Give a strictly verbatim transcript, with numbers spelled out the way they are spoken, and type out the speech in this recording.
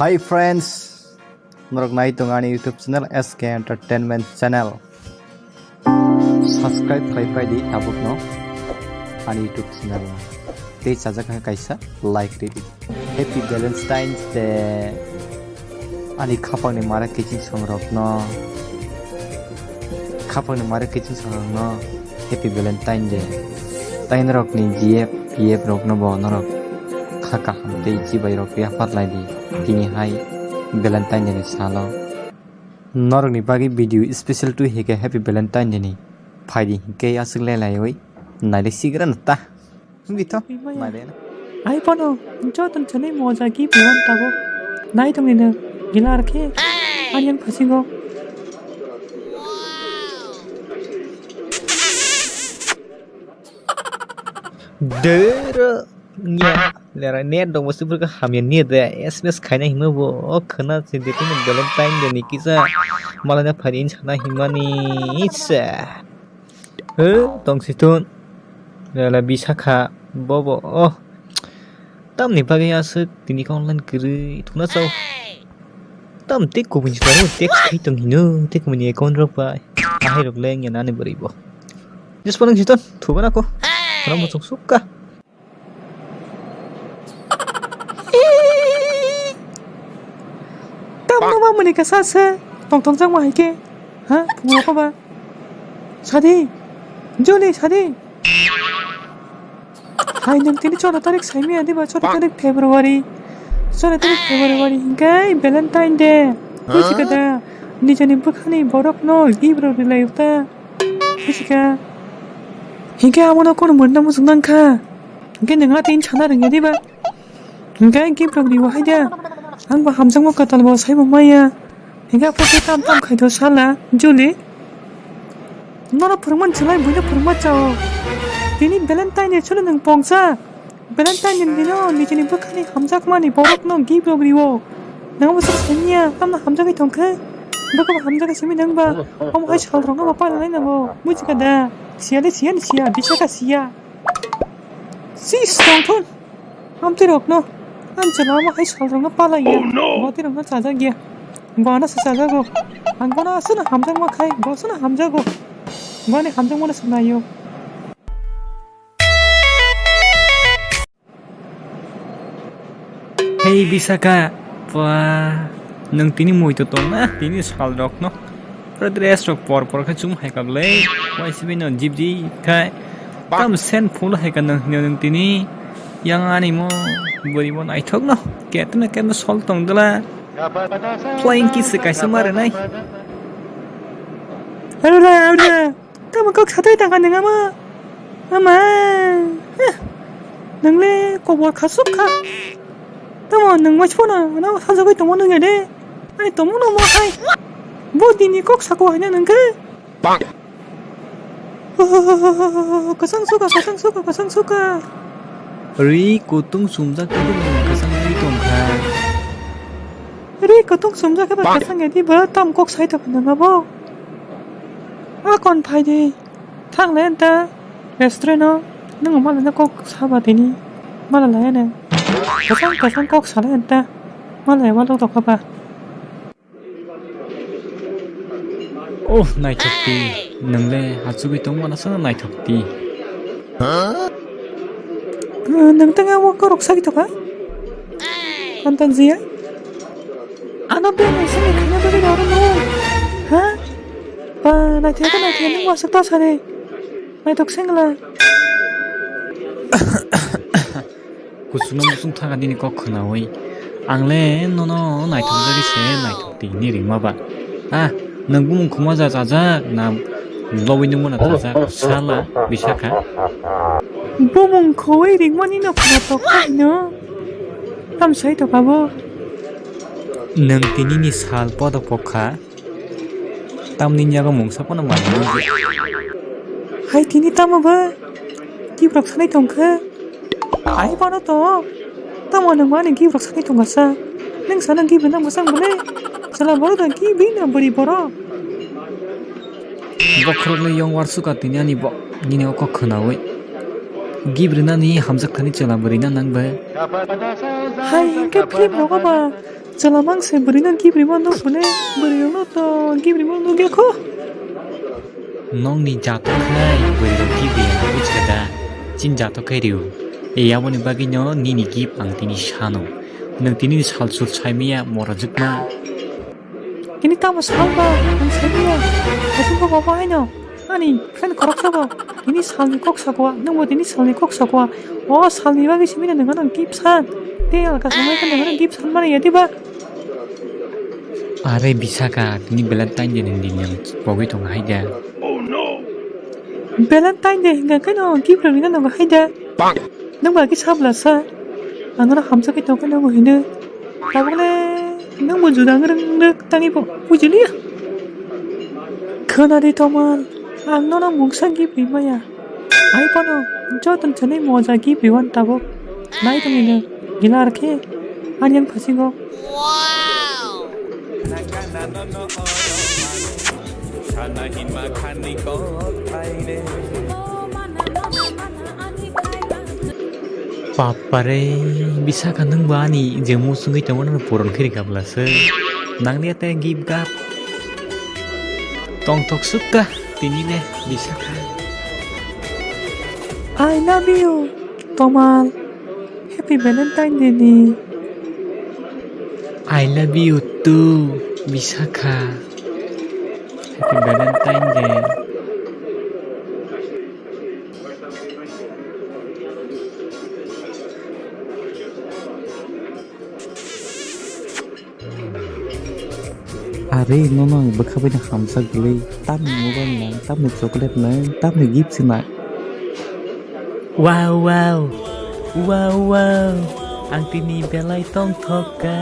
Hi friends, norok nai tong ani YouTube channel S K Entertainment Channel. Subscribe khlai pai di tabukno ani YouTube channel no. Tei chajak kha kaisa like ridi. Happy Valentine's Day. Ani khapangni mara kiching songrokno. Khapangni mara kiching songrokno Happy Valentine Day. Tai norokni G F, P F rokno bo norok kha kaham tei chibai rok yaphar lai di. Tini hai Valentine Day ni salo. Norokni bagwi video special twi hike Happy Valentine Day ni phaidi hike aswk le laiwi naile sigra na ta. Wngwi tho, naile na. Ai phano joto chani moja ki buwan tabo. Nai tongni no gilar khe ani ang phasingo. Dera nya lera net dong musi burka hamya net de S M S khaina hima bo o khana se de tini Valentine de ni kisa malana phari sana himani se. He tong si tun lera bisa kha bobo o tamni bagwi aswk tini khe online kwrwi thungna chao. Tam tei kubuni se text khai tong hino tei kubuni account rok bai ahai rok le nya nani bwrwi bo. Just panang si ton thubana ko. Ram bo chung sukka. Tam no ma muni ka sa se tong tong jang ma hai ke. Ha phungo ko ba. Sadi. Juli sadi. Hai nwng tini chwla tarik saimaya diba? Chwla tarik February. Chwla tarik February hinkhe Valentine Day. Buji kada? Nijani bwkhani borokno gift rok rwlaio ta. Buji kha? Hinkhe amono kunu mwrwkna muchung nangkha. Hinkhe nwng a tini sana rwngya diba? Hinkhe gift rok riwo hai da. Angbo hamjakma kwtalbo saibo maya. Hinkhe aphuru khe tam tam khaito sala, Juli. Nono phwrwngmani chwlai buino phwrwngma chao. Tini Valentine ni chwla nwng pongsa. Valentine ni dino nijini bwkhani hamjakmani borokno gift rok riwo. Nangbo se saniya, tamno hamjagwi tongkhe. Bwkhabo hamjagwi simi nangba. Omo hai salrokno bo pailai nango. Bujikha da? Siyale siyani siya, bisakha siya. Sis, tongthun. Amtwi rokno. Ang chwla omo hai salrokno palai ya. Botwi rokno chajak ya. Bono se chajago. Ang bono aswkno hamjakma khai, bo aswkno hamjago. Boni hamjakmano se naio. Hei Bisaka, ba, nwng tini muitu tongna, tini salrokno. Pura dress rok por por khe chum hai kha bwle, waisibino jibji khai. Tam sen phul hai kha nwng hino nwng tini, yang ani mo bwrwi bo naithokno, ketno ketno sol tong dwla. Flying kiss se kaisa ma rwnai. Arula, arula. Tamo kok satwi tangkha nwng ama? Ama. Heh. Nwng le kobor khasuk kha. Tamo nwng mach phone ano sajagwi tongma nungya de. Ani tongma no ma hai. Bo dini kok sako haino nwng khe. Oh, kwchang suka, kwchang suka, kwchang suka. Ri kutung sumjak tei nwng kwchang ri tongkha. Ri kutung sumjak khe ba kwchang ya di ba tam kok sai tongkha nwng abo. A kon phai di. Thang le anta restaurant o nwng mala na kok saba tini mala la ya na. Kwchang kwchang kok sa le anta mala ya walok tokha ba. Oh, naithok ti. Nwng le hachugwi tongma na sana naithok ti. Nwng tang abo korok sagwi tokha? Antan jiya? Ano be nai sini khana bagwi aro no. Ha? Ba, naithok naithok nwng wasuk ta sare. Naithok sengla. Kuchukno muchung thangkha nini kok khwnaui. Ang le nono naithokjagwi se naithok tini ringma ba. Ah, nwng bumung khuma ja chajak na lobwi nungmano chajak sala Bisakha. Bumung khowui ringmani no khwnatok kha hino. Tam sai tokha bo. Nwng tinini sal podo pokha. Tamni yago mungsa pono manwi nukya. Hai tini tamo ba? Gift rok sanai tongkha? Hai bono to. Tamo nwng ani gift rok sanai tongkha sa? Nwng sana gift rwna mwchang bole? Chwla borok da gift rwna bwrwi borok. Bokhorokno yong warsukha tini ani bo. Nini o kok khwnaui. Gift rwnani hamjak thani chwla bwrwi na nang ba? Hai hinkhe film rogo ba? Chwla mang se bwrwino gift rwma nuk bwle, bwrwirokno to gift rwma nuk ya kho. Nokni jatok khlai bwrwirok gift rwya nugwi chwla da. Chini jatok khe rw. E aboni bagwino nini gift ang tini sano. Nwng tini sal sur saimaya morajwkma. Tini tamo salba ang saimaya. Aswkbo bobo haino. Ani friend khoroksa bo tini salni kok sakwa, nwngbo tini salni kok sakwa. O salni bagwi simi na nangano gift san. Tei alka samai khe nangano gift san mani ya diba? Are Bisaka, tini Valentine Day ni din yang pogwi tongo hai da. Valentine Day hingka khe no gift rwna nango hai da. Nwng ba khe sabla sa. Ang no hamsa khe tongkhe nango hino. Tabukle nwng bo juda wng rwk tangwi bo bujiliya. Khwnadi Tomal, ang nono mungsa gift rimaya. Hai phano joto chwnwi moja gift riwan tabuk. Nai tongwino gila arkhe ani yang phasingo. Papare, Bisaka nwng bo ani je musungwi tongo no puron khiri kabla se. Nangni ate gift gap. Tongthok sukha tini le Bisaka. I love you, Tomal. Happy Valentine Day ni. I love you too, Bisaka. Happy Valentine Day. Are nono bwkha bai hamjak bwlwi, tamni mobile nang, tamni chocolate nang, tamni gift se nang. Wow, wow, wow, wow, ang tini belai tongthok kha.